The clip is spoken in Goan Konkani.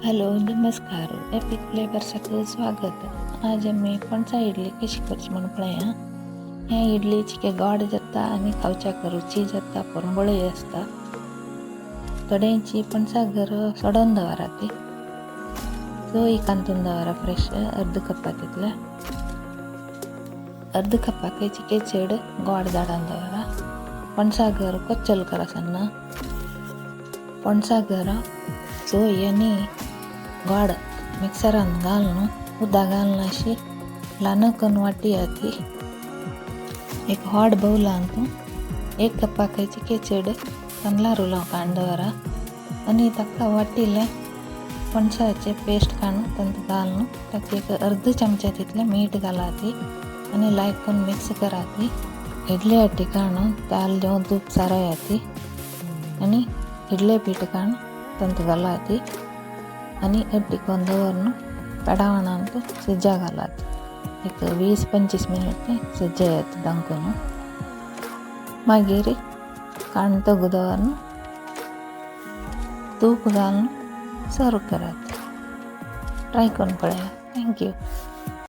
हॅलो नमस्कार, एपिक फ्लेवर्साक स्वागत. आज आमी पणसा इडली कशी करची म्हूण पळया. हे इडली चिके गोड जाता आनी खावच्याक रुची जाता, परंबळय आसता. थोड्यांची पणसा घर सोडोवन दवरा ती सोय कांतून दवरा फ्रेश. अर्द कप्पा तितले, अर्द कप्पाक चिके चड गोड धाडून दवरा. पणसा घर कोच्चल करा सन्ना. पणसा घर सोय आनी गोड मिक्सरान घालून, उदक घालून अशी ल्हान करून वाटी ती. एक हॉट बौलांत एक कप्पाक चिके चड तांदळा रुलाव काडून दवरा आनी ताका वाटिल्लें पणसाचें पेस्ट काडून तातूंत घालून, ताका एक अर्द चमचा तितलें मीठ घालाती आनी लायक करून मिक्स कराती. इडली आटी काडून तेल जावं तूप सारयाती आनी इडले पीठ काडून तातूंत घालाती आनी अड्डी करून दवरून पेडावणांत शिज्जा घालात. एक 20-25 मिनीट शिजयात दामकून. मागीर काडून तगू दवरून तूप घालून सर्व करात. ट्राय करून पळया. Thank you.